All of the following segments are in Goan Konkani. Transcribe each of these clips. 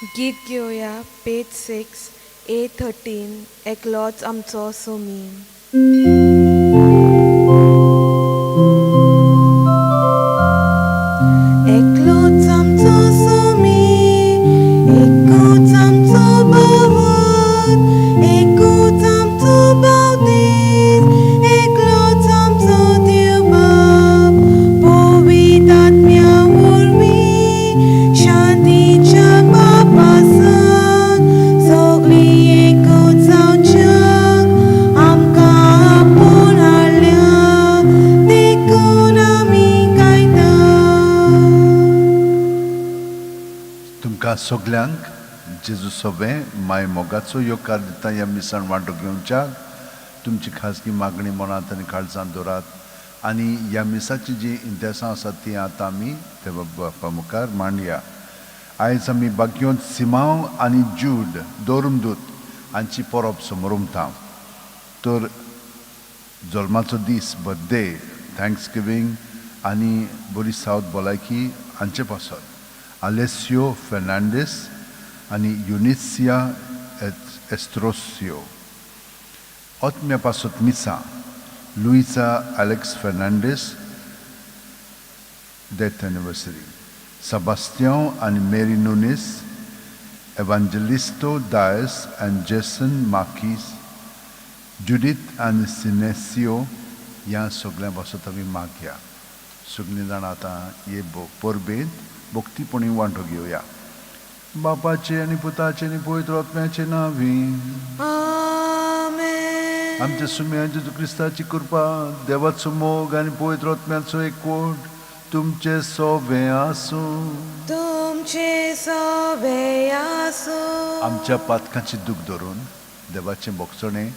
गीत घेवया पेज 6 A13 एकलोच आमचो सोमी. एकलोच आमचो सोमी, एकूच आमचो भावार्थ, एकूच आमचो बावतीस, एकलोच आमचो देव बाप, पवित्र आत्म्या वरवीं शांतीच्या बापासान सगळीं एकूच जावच्याक आमकां आपोवन हाडल्या, देखून आमी गायता. तुमकां सगल्यांक जेजू सोबें माय मोगाचो येवकार दिता. ह्या मिसांत वांटो घेवच्याक तुमची खाजगी मागणी मनांत आनी काळजांत दवरात आनी ह्या मिसाची जी इंतेसां आसात ती आतां आमी देवा बापा मुखार मांडया. आयज आमी बागयोंत सिमांव आनी जूड दोरमदूत हांची परब समरुमता. तर जल्माचो दीस, बर्थडे, thanks giving आनी बरी सावत भलायकी हांचे पासत आलेसियो फेर्नांडीस आनी युनिसिया एस्त्रोसियो. आत्म्या पासत मिसा, Luisa Alex Fernandes, death anniversary, Sebastiao आनी मेरी नुनीस, एवांजलिस्तो डायस आनी जेसन मार्कीस, जुडीत आनी सिनेसियो, ह्या सगळ्यां पासत आमी मागया. सगळीं जाणां आतां हे परबेंत भक्तीपणी वांटो घेवया. बापाचे आनी पुताचे आनी पवित्र आत्म्याचे नांवी. आमेन. आमच्या सुम्या जेजू क्रिस्ताची कृपा, देवाचो मोग आनी पवित्र आत्म्याचो एकवट तुमचे सोबें आसूं. तुमचे सोबे आसूं. आमच्या पातकांची दूख धरून देवाचें भोगसणें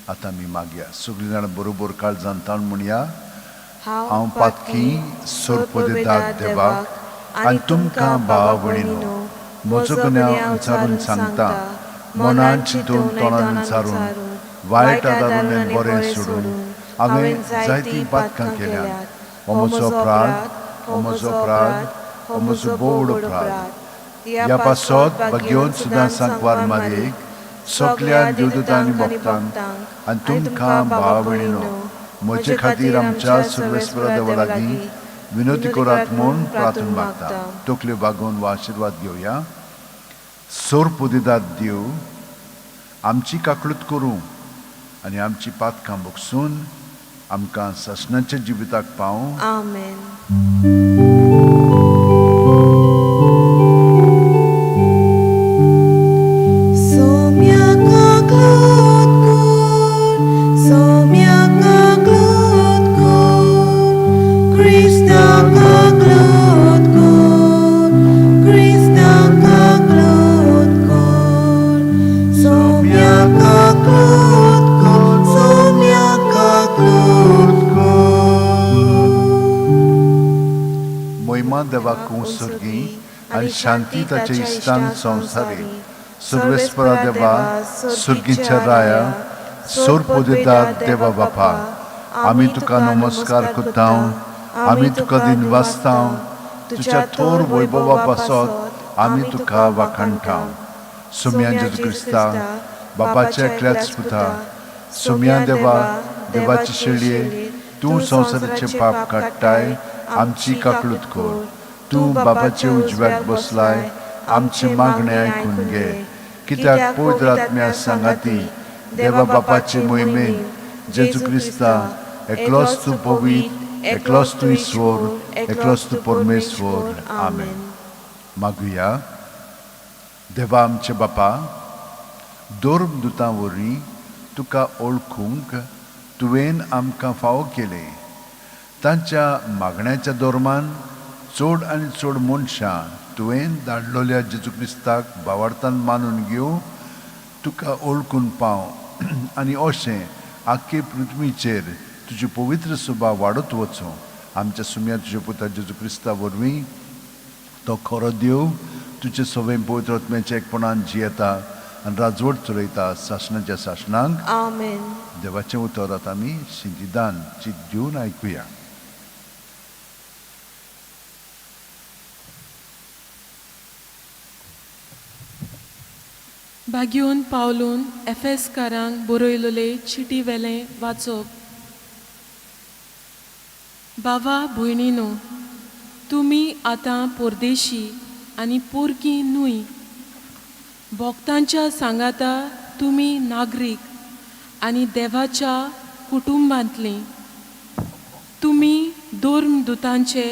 आतां आमी मागया. सगळीं जाणां बरोबर काळजान ताण म्हणया. हांव पातकी सोरपोदेदाद देवाक आनी तुमकां भावा भयणीनो म्हजो गुन्यांव विचारून सांगता. मनान चिंतून, तोंडान विचारून, वायट आदारून आनी बरें सोडून हांवें जायतीं पातकां केल्यांत. हो म्हजो अपराध, हो म्हजो अपराध, हो म्हजो बोड अपराध. ह्या पासत भाग्योन सुद्दां सांकवार मारयेक, सगल्या देवदूतां आनी भक्तांक आनी तुमकां भावा भयणीनो म्हजे खातीर आमच्या सर्वेस्परा देवा लागीं विनवती करात म्हूण प्रार्थना मागता. तकल्यो बागोवन वा आशिर्वाद घेवया. सोरपुदिदात देव आमची काकळूत करूं आनी आमची पातकां भोगसून आमकां सासणाच्या जिविताक पावूं. आमेन. सोम्या काकळूत कर, सोम्या काकळूत कर, क्रिस्ता काकळूत कर, क्रिस्ता काकळूत कर, सोम्या काकळूत कर, सोम्या काकळूत कर. मोहिमा देवाक सर्गी आनी शांती ताच्या इश्टान संवसारी. सर्वेस्परा देवा, सर्गीच्या राया, सोरपोदेदार देवा बापा, आमी तुका नमस्कार करता, आमी तुका दिन वाचता. तुज्या थोर वैभवा पासत आमी तुका वाखाणटा. सोम्या जेजू क्रिस्ता, बापाच्या एकल्याच पुता, सोम्या देवा, देवाची शेळये, तूं संवसाराचे पाप काडटाय, आमची काकळूत कर. तूं बापाचे उजव्याक बसलाय, आमचे मागणे आयकून घे. कित्याक पवित्र आत्म्या सांगाती देवा बापाचे मोहिमेन जेजू क्रिस्ता, एकलोच तूं पवित्र, एकलोच तूं ईश्वर, एकलोच तूं परमेश्वर. आमेन. मागुया. देवा आमचे बापा, धर्मदुतां वरवीं तुका वळखूंक तुवें आमकां फावो केलें. तांच्या मागण्याच्या धर्मान चड आनी चड मनशां तुवें धाडलेल्या जेजू क्रिस्ताक भावार्थान मानून घेवं, तुका वळखून पाव आनी अशें आख्खे पृथ्वीचेर तुजी पवित्र सभा वाडत वचूं. आमच्या सुम्या तुज्या पुता जेजू क्रिस्ता वरवीं. तो खरो देव, तुजे सवें पवित्र आत्म्याच्या एकपणान जियेता आनी राजवट चलयता सासणाच्या सासणांक. आमेन. देवाचें उतर आतां आमी शिंतिदान चित दिवन आयकुया. बागयोन पावलून एफेसकारांक बरयलेले चिटी वेलें वाचप. बाबा भयणीनो, तुमी आतां परदेशी आनी पोरकी न्हय, भक्तांच्या सांगाता तुमी नागरीक आनी देवाच्या कुटुंबांतलीं. तुमी धर्मदुतांचे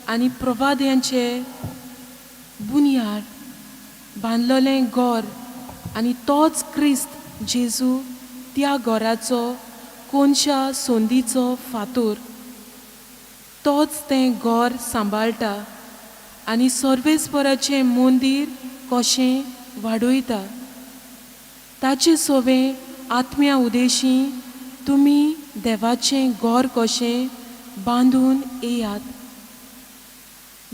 आनी प्रवाद्यांचे बुन्याद बांदलेलें घर आनी तोच क्रिस्त जेजू त्या घराचो कोनशा संदीचो फातोर. तोच तें घर सांबाळटा आनी सर्वेस्पराचें मंदीर कशें वाडयता. ताचे सोवे आत्म्या उदेशी तुमी देवाचें घर कशें बांदून येयात.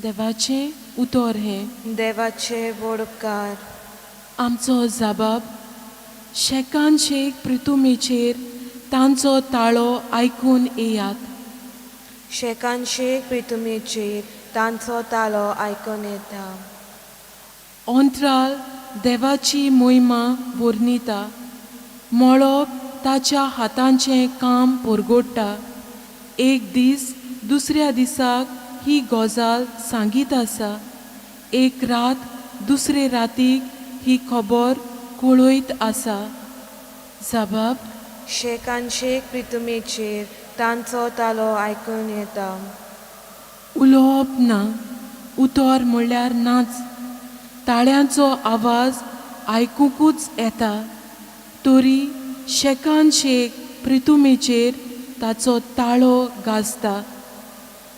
देवाचें उतर हें. देवाचे व्हड उपकार. आमचो जाबाब शेकान शेक प्रितुमेचेर तांचो ताळो आयकून येयात. शेकान शेक प्रितुमेचेर तांचो ताळो आयकून येता. अंतराळ देवाची मोहिमा वर्णिता, मळब ताच्या हातांचें काम परगोडटा. एक दीस दुसऱ्या दिसाक ही गजाल सांगीत आसा, एक रात दुसरे रातीक ही खबर कळयत आसा. जबाब शेकान शेक प्रितुमेचेर तांचो ताळो आयकून येता. उलोवप ना, उतर म्हणल्यार नाच, ताळ्यांचो आवाज आयकुंकूच येता, तरी शेकान शेक प्रितुमेचेर ताचो ताळो गाजता.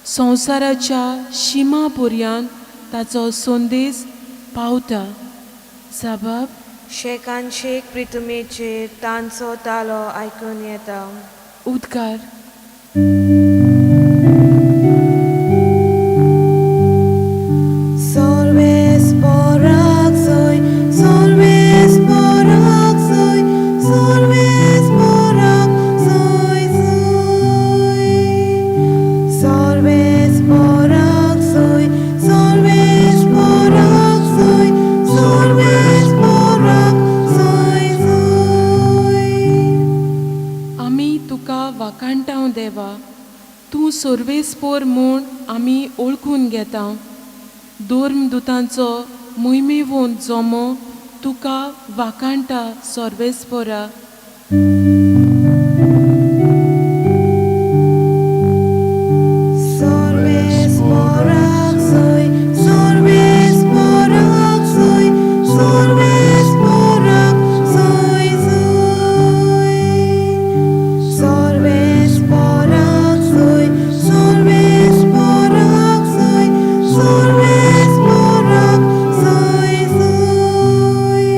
संवसाराच्या शिमा पर्यंत ताचो संदेश पावता. जबाब शेकान शेक प्रितुमेचेर तांचो ताळो आयकून येता. उद्गार. सर्वेस्पराक सोय, सर्वेस्पराक सोय, सर्वेस्पराक सोय सोय. सर्वेस्पराक सोय, सर्वेस्पराक सोय, सर्वेस्पराक सोय सोय. आमी तुका वाखाणटांव देवा, तूं सर्वेस्पोर म्हूण आमी ओळखून घेता. धर्मदुतांचो मोहिमेवंत जमो तुका वाखाणटा सर्वेस्पोरा. सर्वेस्पराक सोय, सर्वेस्पराक सोय, सर्वेस्पराक सोय सोय. सर्वेस्पराक सोय, सर्वेस्पराक सोय, सर्वेस्पराक सोय सोय.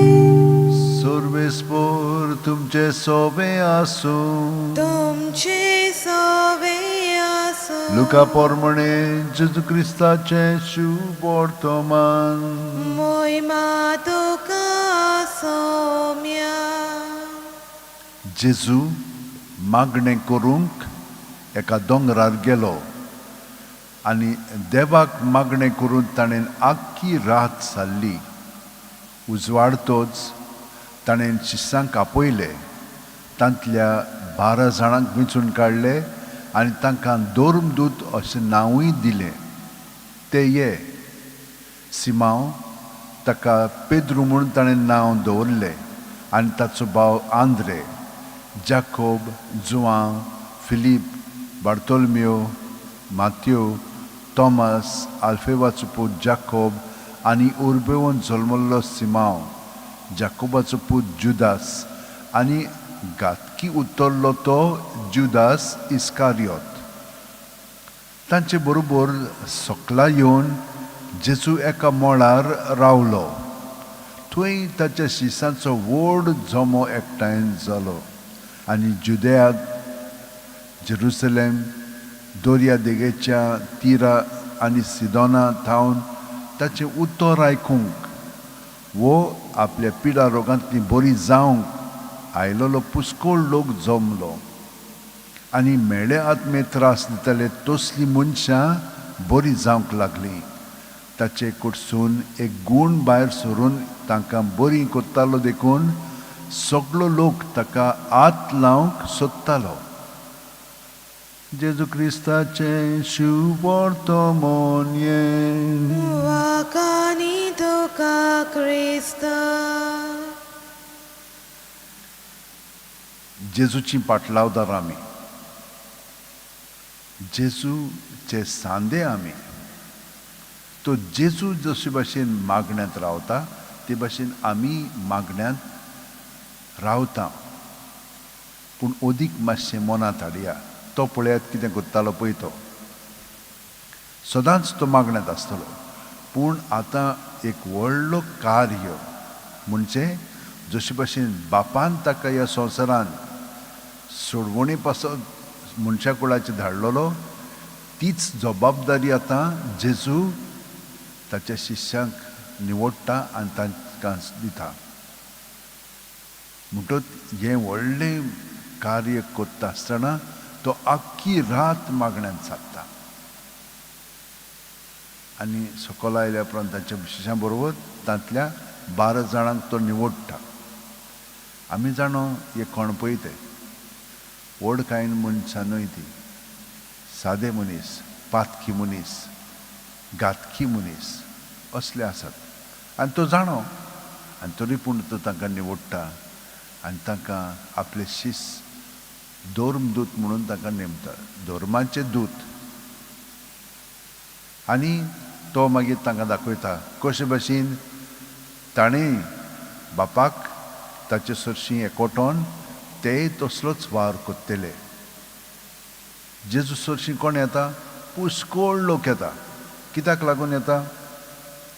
सर्वेस्पोर तुमचे सोबे आसूं. तुमचे सोवे आसूं. लुका पोरमणे जेजू क्रिस्ताचें शुभ वर्तमान. मोहिमा तुका सोम्या. जेजू मागणें करूंक एका दोंगरार गेलो आनी देवाक मागणें करून ताणें आख्खी रात सारली. उजवाडतोच ताणें शिसांक आपयले, तांतल्या 12 जाणांक वेंचून काडले आनी तांकां धर्मदूत अशें नांवूय दिलें. ते ये सिमांव, ताका पेद्रू म्हूण ताणें नांव दवरलें, आनी ताचो भाव आंद्रे, जाकोब, जुआंव, फिलीप, बार्तोलम्यो, मात्यो, तॉमास, आल्फेवाचो पूत जाकोब आनी उर्बेवन जल्मल्लो सिमांव, जाकोबाचो पूत जुदास आनी घातकी उतरलो तो जुदास इस्कारियोत. तांचे बरोबर सकला येवन जेजू एका मळार रावलो. थंय ताच्या शिसांचो व्हड जमो एकठांय जालो आनी जुदयात, जेरुसलेम, दर्या देगेच्या तिरा आनी सिदोना थावन ताचें उतर आयकूंक वो आपल्या पिडा रोगांतली बरी जावंक आयलोलो पुस्कोळ लोक जमलो आनी मेळे आत्मे त्रास दिताले तसलीं मनशां बरी जावंक लागलीं. ताचे कडसून एक गूण भायर सरून तांकां बरी कोत्तालो देखून सगळो लोक ताका हात लावंक सोदतालो. जेजू क्रिस्ताचें शिववर्तमान हें. वाखाणी तुका क्रिस्ता. जेजूची पाटलावदार आमी, जेजूचे सांदे आमी. तो जेजू जशे भाशेन मागण्यांत रावता ते भाशेन आमी मागण्यांत रावता. पूण अदीक मातशें मनांत हाडया. तो पळयात कितें करतालो पळय, तो सदांच तो मागण्यांत आसतलो. पूण आतां एक व्हडलो कार्य म्हणजे जशे भाशेन बापान ताका ह्या संवसारान सोडवणी पासत मनशा कुळाचेर धाडलेलो, तीच जबाबदारी आतां जेजू ताच्या शिष्यांक निवडटा आनी तांकां दिता. म्हणटच हें व्हडलें कार्य करता आसतना तो आख्खी रात मागण्यांत सारता आनी सकयल आयल्या उपरांत ताच्या शिश्यां बरोबर तांतल्या 12 जाणांक तो निवडटा. आमी जाणो हे कोण पळय ते व्हड कांय मनशां न्हय, ती सादे मनीस, पातकी मनीस, घातकी मनीस असले आसात. आनी तो जाणो आनी तरी पूण तो तांकां निवडटा आनी तांकां आपले शिस धर्मदूत म्हणून तांकां नेमता, धर्माचे दूत. आनी तो मागीर तांकां दाखयता कशे भाशेन ताणें बापाक ताचे सरशीं एकवटोन तेय तसलोच वावर करतले. जेजू सरशीं कोण येता? पुष्कळ लोक येता. कित्याक लागून येता?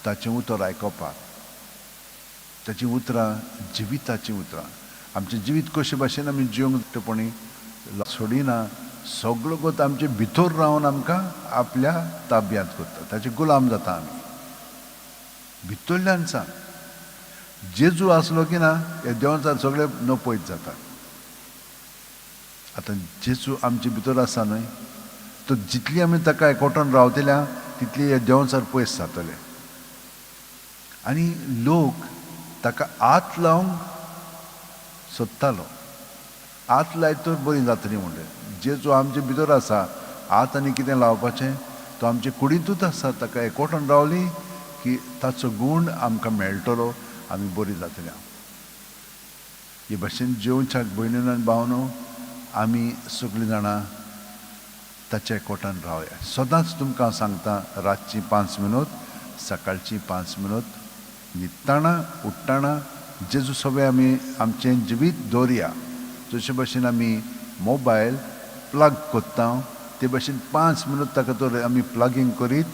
ताचें उतर आयकोपाक. ताचीं उतरां जिविताचीं उतरां. आमचें जिवीत कशे भाशेन आमी जिवंक पणी सोडिना, सगळो गोत आमचे भितर रावन आमकां आपल्या ताब्यांत करता, ताचे गुलाम जाता आमी भितरल्यान. सांग जेजू आसलो की ना हे देंवचार सगळे नपयत जातात. आतां जेजू आमचे भितर आसा न्हय, तो जितली आमी ताका एकवटून रावतल्या तितली हे देंवचार पयस जातले. आनी लोक ताका हात लावंक सोदतालो. हात लायत तर बरी जातली म्हणलें. जेजू आमचे भितर आसा, हात आनी कितें लावपाचें? तो आमचे कुडींतूच आसा. ताका एकवटून रावली की ताचो गूण आमकां मेळटलो, आमी बरी जातल्या. हे भाशेन जेवच्याक भयणीन आनी भावनो आमी सगळीं जाणां ताच्या एकवटान रावया. सदांच तुमकां हांव सांगता, रातचीं 5 मिनूत, सकाळचीं 5 मिनूत, न्हिदताना उठ्ठाना जेजू सगळें आमी आमचें जिवीत दवरया. जशे भाशेन आमी मोबायल प्लग करता ते भाशेन 5 मिनूत ताका तर आमी प्लगींग करीत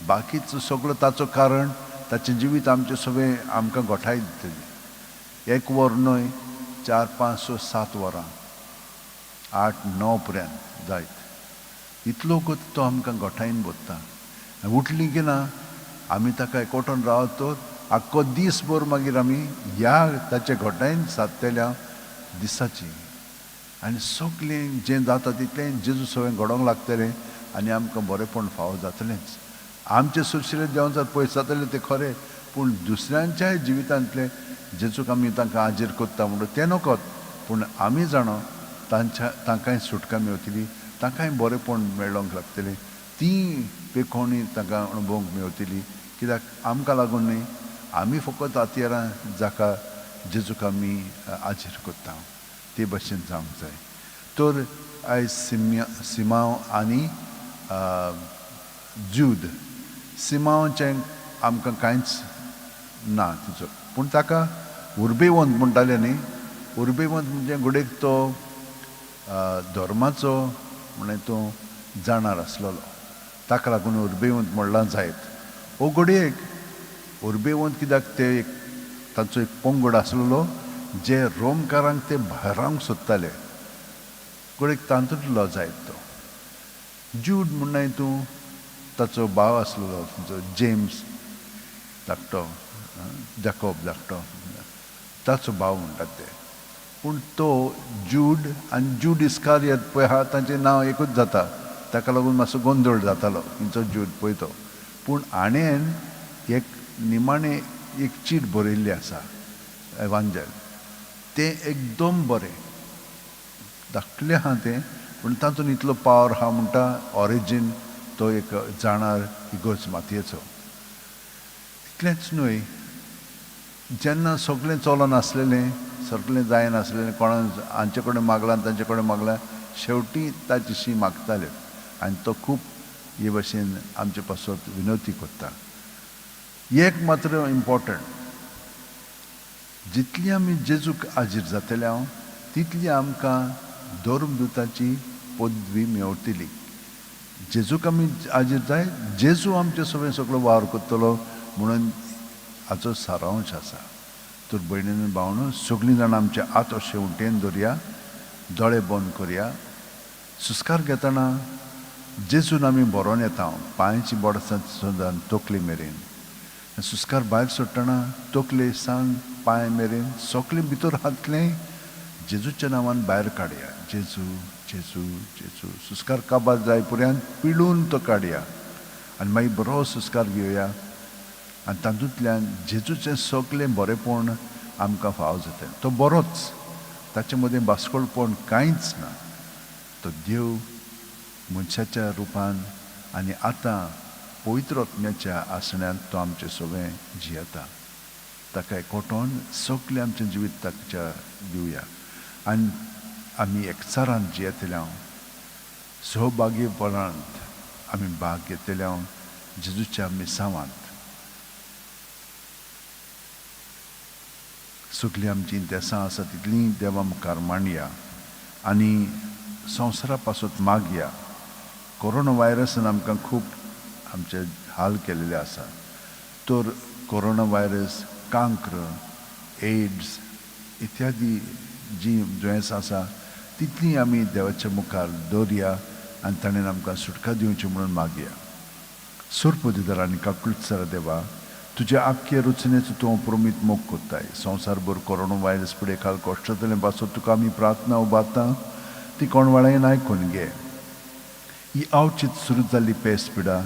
बाकीचो सगळो ताचो कारण ताचें जिवीत आमचें सगळें आमकां गोठाय दितली. 1 वर न्हय, 4, 5, 6, 7 वरां, 8, 9 पर्यंत जायत इतलो गत तो आमकां गोठायन बसता. उठली की ना आमी ताका एकवटून रावत तर आख्खो दीसभर मागीर आमी ह्या ताच्या घोटायन सादतल्या दिसाची आनी सगळें जें जाता तितलें जेजू सगळें घडोवंक लागतलें आनी आमकां बरेंपण फावो जातलेंच. आमचे सुरशिले देंवचार पयस जातले तें खरें, पूण दुसऱ्यांच्याय जिवितांतलें जेजूक आमी तांकां आजेर करता म्हणून तें नकत, पूण आमी जाणो तांच्या तांकांय सुटका मेवतली, तांकांय बरेंपण मेळोंक लागतलें, ती पेखोणी तांकां अणभवंक मेवतली. कित्याक आमकां लागून न्हय, आमी फकत हातयारां जाका जेजूक आमी आजेर करता ते भाशेन जावंक जाय. तर आयज सिमांव आनी ज्यूद, सिमांवचें आमकां कांयच ना तिचो, पूण ताका उर्बेवंत म्हणटाले न्ही. उर्बेवंत म्हणजे घडयेक तो धर्माचो म्हळ्यार तो जाणार आसलेलो, ताका लागून उर्बेवंत म्हणलां जायत. ओ घडयेक उर्बेवंत कित्याक ते एक तांचो एक पंगड आसलेलो जे रोमकारांक ते भायरावंक सोदताले, घडयेक तातूंतलो जायत तो. ज्यूड म्हणनाय तूं, ताचो भाव आसलेलो तुमचो जेम्स धाकटो, जाकोब धाकटो, ताचो भाव म्हणटात ते. पूण तो ज्यूड आनी ज्यूड इस्कारियत पळय आहा तांचें नांव एकूच जाता, ताका लागून मातसो गोंदळ जातालो खंयचो ज्यूड पळय तो. पूण हाणें एक निमाणें एक चीट बरयल्ली आसा एवांजेल, तें एकदम बरें धाकटुलें आहा तें, पूण तातूंत इतलो पावर आहा म्हणटा. ऑरिजीन तो एक जाणार इगर्ज मातयेचो. तितलेंच न्हय, जेन्ना सगळें चलून आसलेलें, सगळें जायनासलेलें, कोणा हांचे कडेन मागलां तांचे कडेन मागलां, शेवटी ताचेशी मागताले आनी तो खूब हे भशेन आमचे पासत विनवती करता. एक मात्र इम्पोर्टंट, जितली आमी जेजूक हाजीर जातले हांव तितली आमकां धर्मदूताची पदवी मेवतली. जेजूक आमी हाजीर जाय, जेजू आमचे सगळें सगळो वावर करतलो म्हणून हाचो सारांश आसा. तर भयणीन भावनो सगळीं जाणां आमचे हात अशे उटेन दवरया, दोळे बंद करया. सुस्कार घेतना जेजून आमी बरोवन येता, पांयची बोडां तकली मेरेन. सुस्कार भायर सोडटना तकले सावन पांय मेरेन सगळें भितर हातलें जेजूच्या नांवान भायर काडया. जेजू जेजू जेजू. सुस्कार काबार जाय पर्यंत पिळून तो काडया आनी मागीर बरो सुस्कार घेवया आनी तातूंतल्यान जेजूचें सगळें बरेंपण आमकां फाव जाता. तो बरोच, ताचे मदीं बास्कोळपण कांयच ना. तो देव मनशाच्या रुपान आनी आतां पवित्र आत्म्याच्या आसण्यांत तो आमचें सगळें जियेता. ताका एकवटोन सगळें आमचें जिवीत ताच्या दिवया आनी आमी एकचारान जियेतले हांव, सहभागीपणांत आमी भाग घेतले हांव जेजूच्या मिसांवांत. सगळीं आमचीं देसां आसा तितलीं देवा मुखार मांडया आनी संवसारा पासत मागया. कोरोना व्हायरसान आमकां खूब आमचे हाल केलेले आसा. तर कोरोना व्हायरस, कांक्र, एड्स इत्यादी जीं दुयेंसां आसा तितलीं आमी देवाच्या मुखार दवरया आनी ताणें आमकां सुटका दिवची म्हणून मागया. सोरपदिदार आनी काकुळसर देवा, तुज्या आख्खे रचनेचो तूं प्रमीत मोग कोत्ताय. संवसारभर कोरोना व्हायरस पिडे खाल कश्टतलें पासत तुका आमी प्रार्थना उबारता, ती कोण वेळान आयकून घे. ही आवचीत सुरू जाल्ली पेस पिडा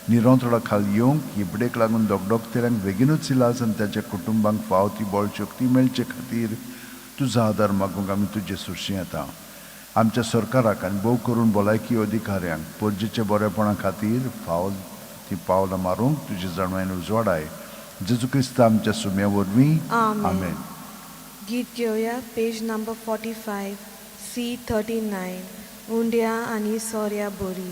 निरंतळा खाल येवंक ही पिडेक लागून दोगडोगतेल्यांक बेगीनूच इलाज आनी ताच्या कुटुंबांक फाव ती बळ शक्ती मेळचे खातीर तुजो आदार मागूंक आमी तुजे सुरशी येता. आमच्या सरकाराक आनी भोव करून भलायकी अधिकाऱ्यांक परजेच्या बरेपणा खातीर फाव ती पावलां मारूंक तुजे जाणवायन उजवाडाय. जेजू क्रिस्त आमच्या सुम्या वरवीं, आमेन. गीत घेवया पेज नंबर 45 C 39, उंड्या आनी सोऱ्या बोरी.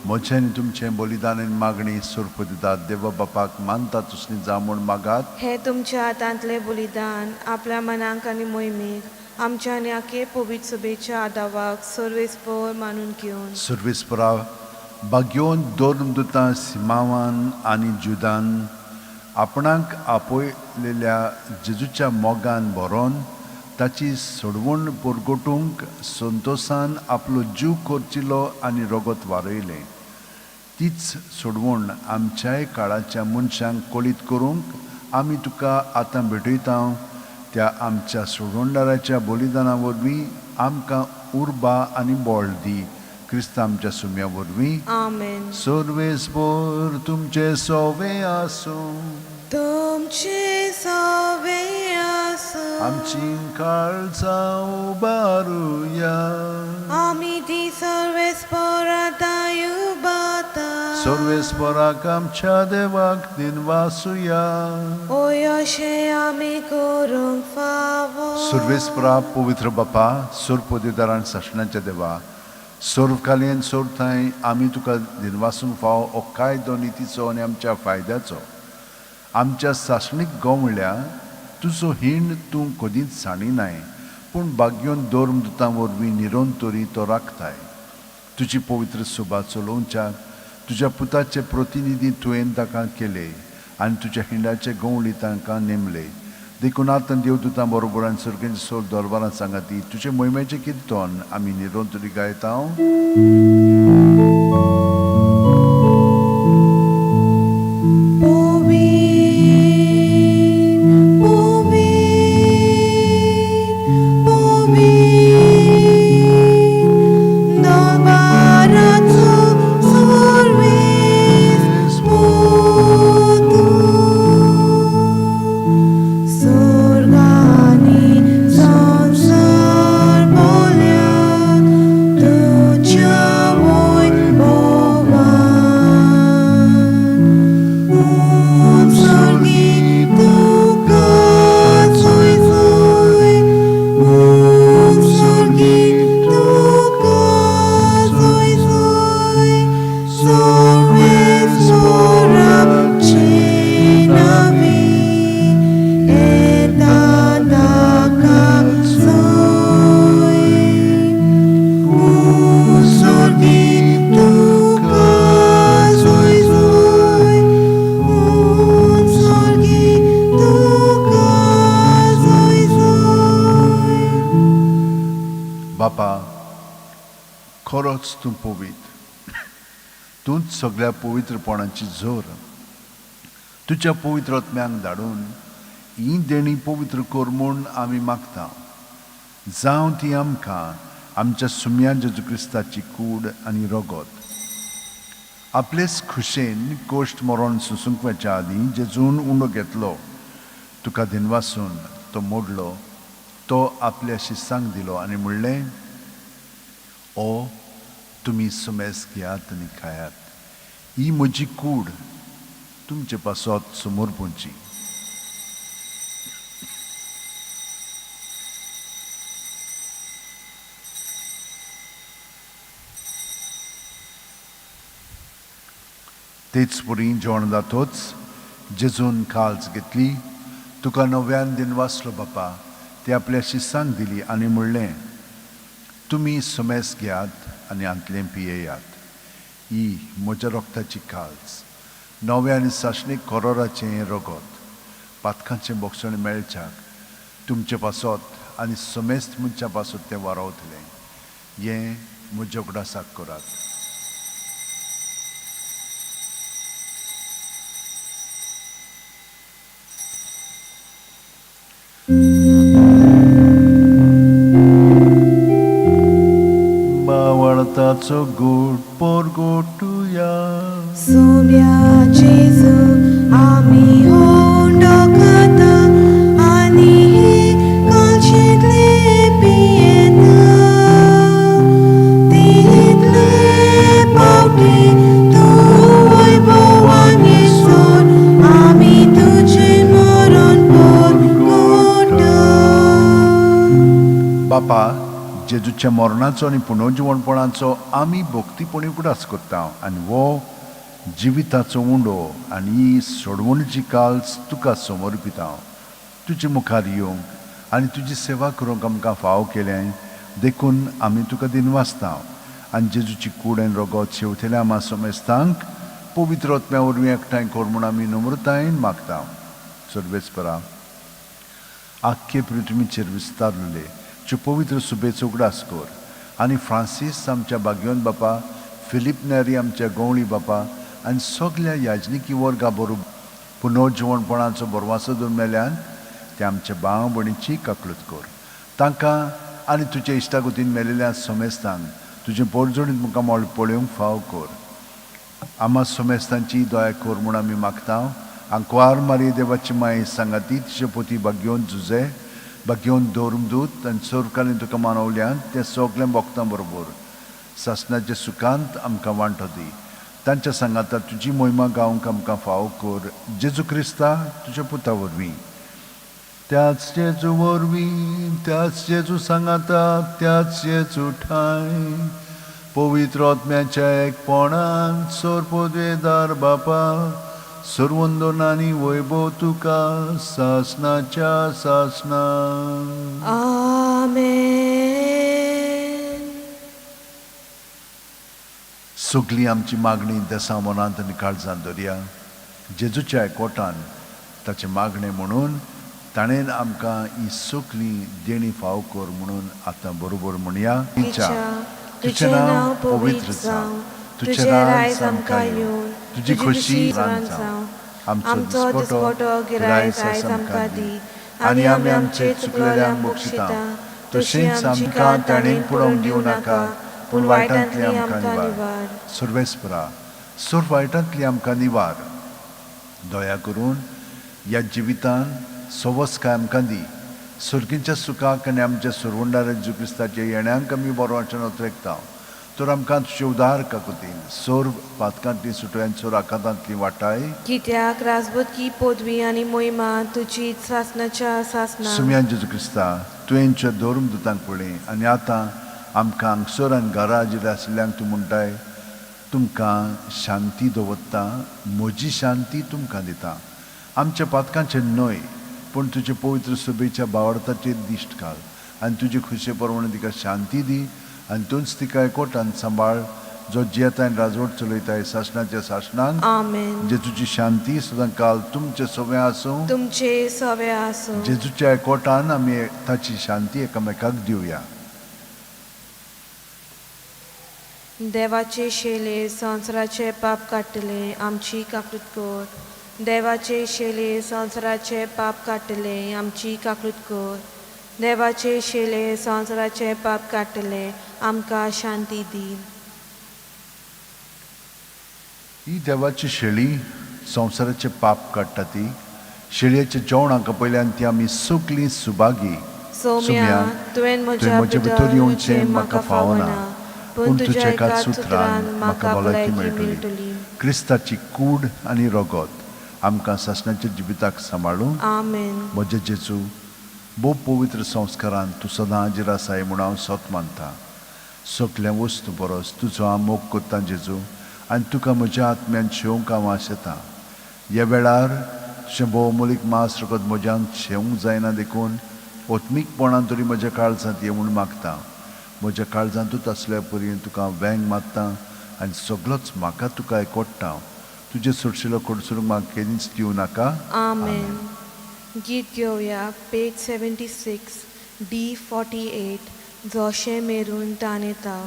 म्हजें तुमचें बलिदान आनी मागणी सोरपदितात देवा बापाक मानता तसली जा म्हूण मागात. हे तुमच्या हातांतलें बलिदान आपल्या मनाक आनी मोहिमेक आमच्या आनी आखे पवित्र सभेच्या आदावाक सर्वेस्पर मानून घेवन. सर्वेस्परा भाग्योन दोन दुतां सिमावान आनी जुदान आपणाक आपयलेल्या जेजूच्या मोगान भरोन ताची सोडवण परगटूंक संतोसान आपलो जीव खर्चिलो आनी रगत वारयलें. तीच सोडवण आमच्याय काळाच्या मनशांक कळीत करूंक आमी तुका आतां भेटयता. त्या आमच्या सोडवणदाराच्या बलिदाना वरवीं आमकां उर्बा आनी बळ दी. क्रिस्त आमच्या सुम्या वरवीं, आमेन. सर्वेस्पर तुमचे सोवे आसूं. तुमचे सोवे आसूं. आमची काळजां उबारुया. आमी ती सर्वेस्परा दायुबाता. सर्वेस्पराक आमच्या देवाक दिनवासुया. ओय अशें आमी करूंक फावो. सर्वेस्परा पवित्र बापा, सर्व पदेदारान सासणाच्या देवा, सर्वकालीन सर्व थंय आमी तुका दिनवासूंक फावो हो कायदो नितीचो आनी आमच्या फायद्याचो. आमच्या सासणीक गवळ्या तुजो हीण तूं कदींच सांडिनाय, पूण भाग्योन धर्मदुतां वरवीं निरंतरी तो राखताय. तुजी पवित्र सभा चलोवच्याक तुज्या पुताचे प्रतिनिधी तुवें ताका केले आनी तुज्या हिंडाचे गवळी तांकां नेमले. देखून आतां देवदुतां बरोबर आनी सर्गांच्या सोर दरबारां सांगाती तुजे मोहिमेचें किर्तन आमी निरंतरी गायता. पवीत पवीत पवीत दरबाराचो सर्वेस पुतू. स्वर्गानी संवसार भरल्यात तुज्या वैभवान. उत्सर्गी तुका जय जय, उत्सर्गी तुका जय जय, सर्वेस्पराचे नांवी येता ताका जय. उत्सर्गी तुका जय जय, उत्सर्गी तुका जय जय. बापा, खरोच तूं पवित्र, तूंच सगळ्या पवित्रपणाची जोर. तुज्या पवित्र आत्म्यांक धाडून ही देणी पवित्र कर म्हूण आमी मागता. जावं ती आमकां आमच्या सुम्या जेजू क्रिस्ताची कूड आनी रगत. आपलेच खुशेन कोश्ट मरण सोसूंक वचच्या आदीं जेजून उंडो घेतलो, तुका दिनवासून तो मोडलो, तो आपल्या शिसांक दिलो आनी म्हणलें, ओ तुमी सुमेस घेयात आनी खायात, ही म्हजी कूड तुमचे पासत समर्पूंची. तेच परी जेवण जातोच जेजून काल्स घेतली, तुका नव्यान दिनवासलो बापा, ती आपल्या शिसांक दिली आनी म्हणलें, तुमी सुमेस घेयात आनी हांतलें पियेयात, ही म्हज्या रक्ताची काल्स, नव्या आनी सासणीक कोरोराचें रगत, पातकांचें बोगसण मेळच्याक तुमचे पासत आनी समेस्त मनशां पासत तें वारावतलें. हें म्हज्या उगडासाक करात. मावळताचो गोड पोरगोटुया. सोम्या जेजू आमी हुंडो खाता आनी हे कालशेंतले पियेता. तितले पावटी तूं वैभवान येसर आमी तुजें मरण परगटा. बापा, जेजूच्या मरणाचो आनी पुनर्जिवणपणाचो आमी भक्तीपणी उगडास करता आनी हो जिविताचो उंडो आनी ही सोडवणीची काल्स तुका समर्पिता. तुजे मुखार येवंक आनी तुजी सेवा करूंक आमकां फावो केलें देखून आमी तुका दिनवासता आनी जेजूची कूड आनी रगत शेवतेल्या आमा समेस्तांक पवित्र आत्म्या वरवीं एकठांय कर म्हूण आमी नम्रतायेन मागता. सर्वेस्परा, आख्खे पृथ्वीचेर विस्तारलेले ज्यो पवित्र सुबेचो उगडास कर आनी फ्रांसीस आमच्या बागयोन बापा, फिलीप नेरी आमच्या गवळी बापा आनी सगल्या याजनिकी वर्गा बरोबर पुनर्जिवणपणाचो बरवासो दवरून मेल्यान ते आमच्या भाव भयणीची काकळूत कर. तांकां आनी तुज्या इश्टागतीन मेलेल्या समेस्तांक तुजें पोरजोणीत मुखामळ पळोवंक फाव कर. आमा समेस्तांची दया कर म्हूण आमी मागता. आंकवार मारी देवाची माय सांगाती तिचे पोती बागयोन जुजे बाकी धर्मदूत आनी सर्वकालीन तुका मानवल्यान तें सगळें भक्तां बरोबर सासणाच्या सुखांत आमकां वांटो दी. तांच्या सांगाता तुजी मोहिमा गावंक आमकां फावो कर जेजू क्रिस्ता तुज्या पुता वरवीं. त्याच जेजू वरवीं, त्याच जेजू सांगाता, त्याच जेजू ठांय पवित्र आत्म्याच्या एकपणान सर्वपदवेदार बापा सर्वंदन आनी वैभव तुका सासणाच्या सासणान. आमेन. सगळी आमची मागणी देसा मनांत आनी काळजांत दवरया. जेजूच्या एकवटान ताचें मागणें म्हणून ताणें आमकां ही सगळी देणी फाव कर म्हणून आतां बरोबर म्हणया. तुजें नांव पवित्र जावं, तुजें रायज आमकां येवन, तुजी खोशी जावं, आमचो दिसपटो गिरायक आयज आमकां दी आनी आमी आमचे चुकलेल्यांक बक्षिता तशेंच आमकां ताणें पुरोवंक दिवं नाका पूण वायटांतली आमकां निवार. सर्वेस्परा सर्व वायटांतली आमकां निवार. दया करून ह्या जिवितान सवसकाय आमकां दी. सर्गीच्या सुखाक आनी आमच्या सुरवंडार जेजू क्रिस्ताच्या येण्यांक आमी बरो वाचन अत्रेकता तर आमकां तुजे उदार काकुतीन सर्व पातकांतली सुटोय आनी सर्व आकांतांतली वाटाय. कित्याक राजबुदकी पदवी आनी मोहिमा तुजी सासणाच्या सासणा. सुम्या जेजू क्रिस्ता तुवेंच्या धर्मदूतांक पळय आनी आतां आमकां हांगसर आनी घरा हाजीर आशिल्ल्यांक तूं म्हणटाय, तुमकां शांती दवरता, म्हजी शांती तुमकां दिता. आमच्या पातकांचेर न्हय पूण तुजे पवित्र सभेच्या भावार्थाचेर दिश्ट घाल आनी तुजे खुशे प्रमाणे तिका शांती दी आनी तूंच तिका एकवटान सांबाळ जो जियेता आनी राजवट चलयताय सासणाच्या सासणांक. आमेन. जेजूची शांती सदां काल तुमचे सवे आसूं. तुमचे सवे आसूं. जेजूच्या एकवटान आमी ताची शांती एकामेकाक दिवया. देवाचे शेले संवसाराचे पाप काडटले आमची काकृत कर. देवाचे शेले संवसाराचे पाप काडटले आमची काकृत कर. देवाचे शेले संवसाराचे पाप काडटले आमकां शांती दी. ही देवाची शेळी संवसाराचे पाप काडटा ती शेळयेच्या जेवणाक पयल्यान ती आमी सगळीं सुभागी. सोम्या तुवें म्हज्या भितर येवचें म्हाका फावना पूण तुज्या एकाच सुत्रान म्हाका भलायकी मेळटली. क्रिस्ताची कूड आनी रगत आमकां सासणाच्या जिविताक सांबाळूं. आमेन. म्हजे जेजू भोव पवित्र संस्कारान तूं सदां हाजीर आसाय म्हूण हांव सत मानता. सगल्या वस्तू परस तुजो हांव मोग करतां जेजू आनी तुका म्हज्या आत्म्यान शेवंक हांव आशेतां. ह्या वेळार तुजें भोवमोलीक मांस रगत म्हज्यान शेवंक जायना देखून आत्मीकपणान तरी म्हज्या काळजांत ये म्हूण मागता. म्हज्या काळजांतूच आसल्या परी तुका हांव वेंग मारता आनी सगलोच म्हाका तुका एकवटा. तुजें सोडशिलो कडसरूंक म्हाका केन्नाच दिवं नाका. आमेन. गीत घेवया पेज 76 D48 जोशे मेरून तानेता.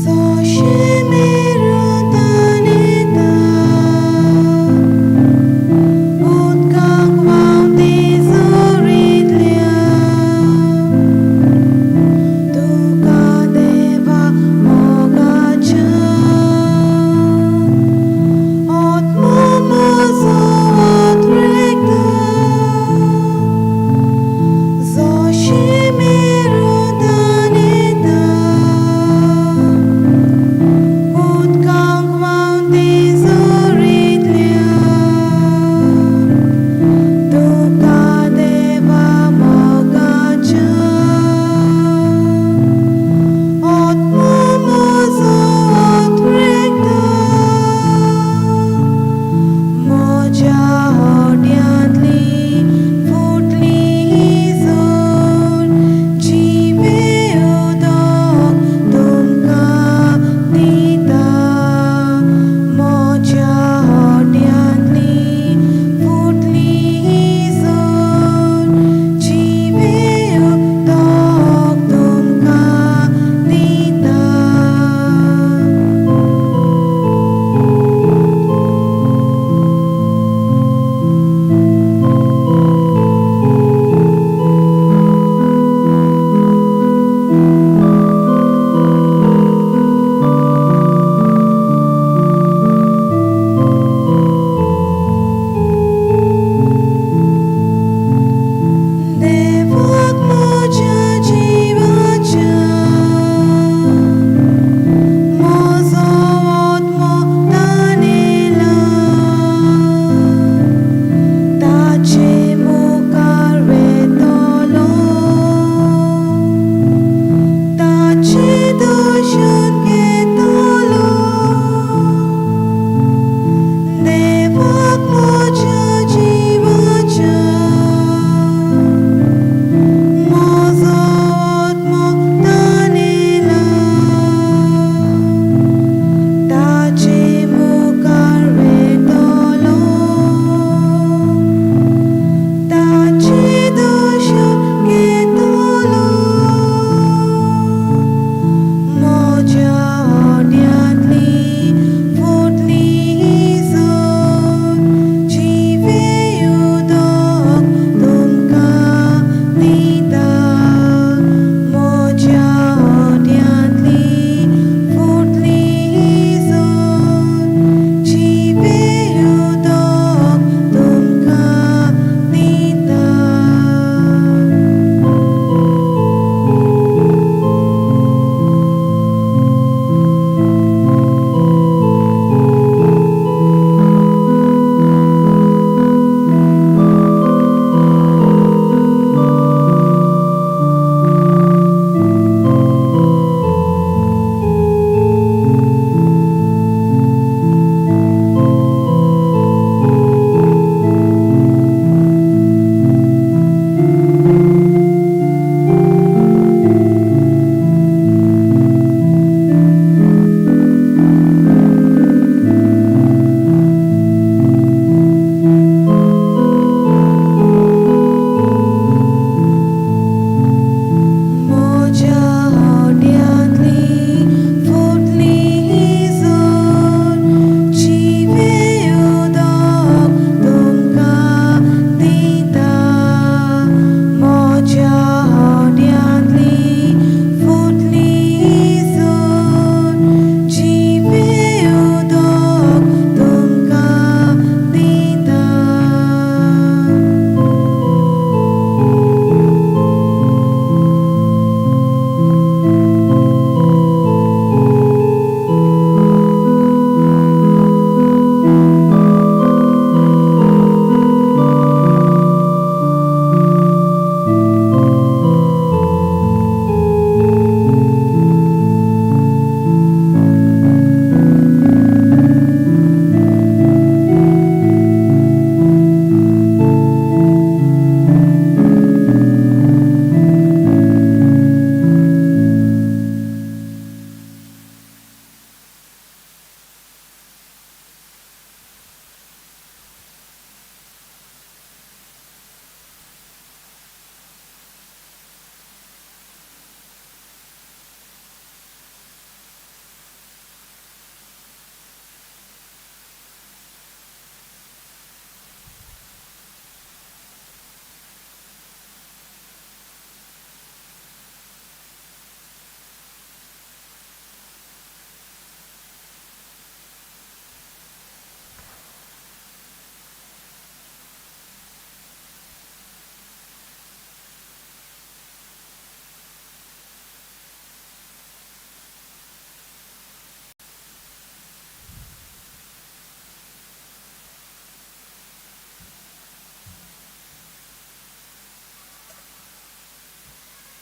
जोशे मेरून तानेता.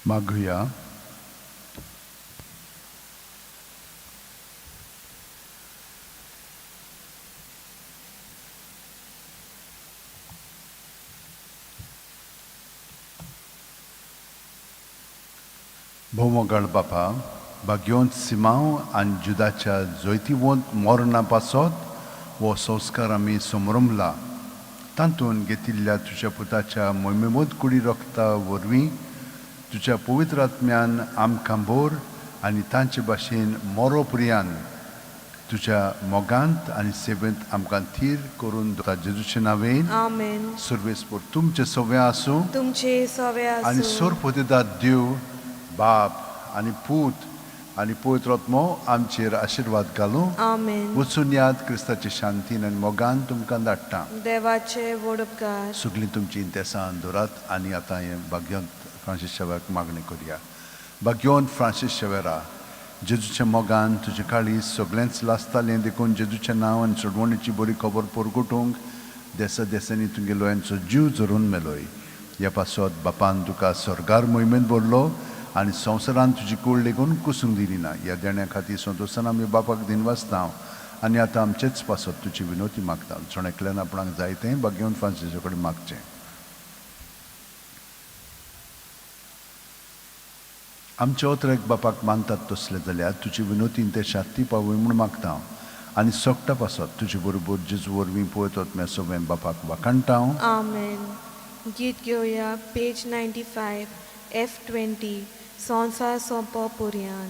मागुया. भोवमोगाळ बापा, भाग्योंत सिमांव आनी जुदाच्या जैतिवंत मरणा पासत हो संस्कार आमी समरमला. तातूंत घेतिल्ल्या तुज्या पुताच्या मोहिमेमत कुडी रक्ता वरवीं तुज्या पवित्र आत्म्यान आमकां भर आनी तांचे भाशेन मोरो प्रियान तुज्या मोगांत आनी सेवेंत आमकां थीर करून दवरता. जेजूचे नांवेन. आमेन. सर्वेस्पर तुमचें सगळें आसूं. तुमचे सवे आनी आसूं. सोरपोतेदाद देव बाप आनी पूत आनी पवित्र आत्मो आमचेर आशिर्वाद घालूं. आमेन. वचून याद, क्रिस्ताचे शांतीन आनी मोगान तुमकां धाडटा. देवाचे व्हड उपकार. सगळीं तुमची इंतेसां दवरात आनी आतां हें भाग्यवंत फ्रांसीस शेवराक मागणी करुया. भाग्यवंत फ्रांसीस शेवेरा, जेजूच्या मोगान तुजें काळीज सगळेंच लासतालें, देखून जेजूचें नांव आनी सोडवणीची बरी खबर परगटूंक देसा देसांनी तुगेलो यांचो जीव झरोवन मेलोय. ह्या पासत बापान तुका सर्गार मोहिमेंत भरलो आनी संवसारान तुजी कूड लेगून कुसूंक दिली ना. ह्या देण्या खातीर संतोशान आमी बापाक दिनवासता आनी आतां आमचेच पासत तुजी विनवती मागता. जण एकल्यान आपणाक जाय तें भाग्यवंत फ्रांसीसा कडेन मागचें. आमच्या ओतरेक बापाक मानतात तसले जाल्यार तुजी विनवतीन ते शांती पावय म्हूण मागता हांव आनी सोगटा पासत तुजे बरोबर जेजू वरवीं पळयत म्या सगळें बापाक वाखाणटा हांव. आमेन. गीत घेवया, पेज 95, F 20, संवसार सोंपो पुरयान.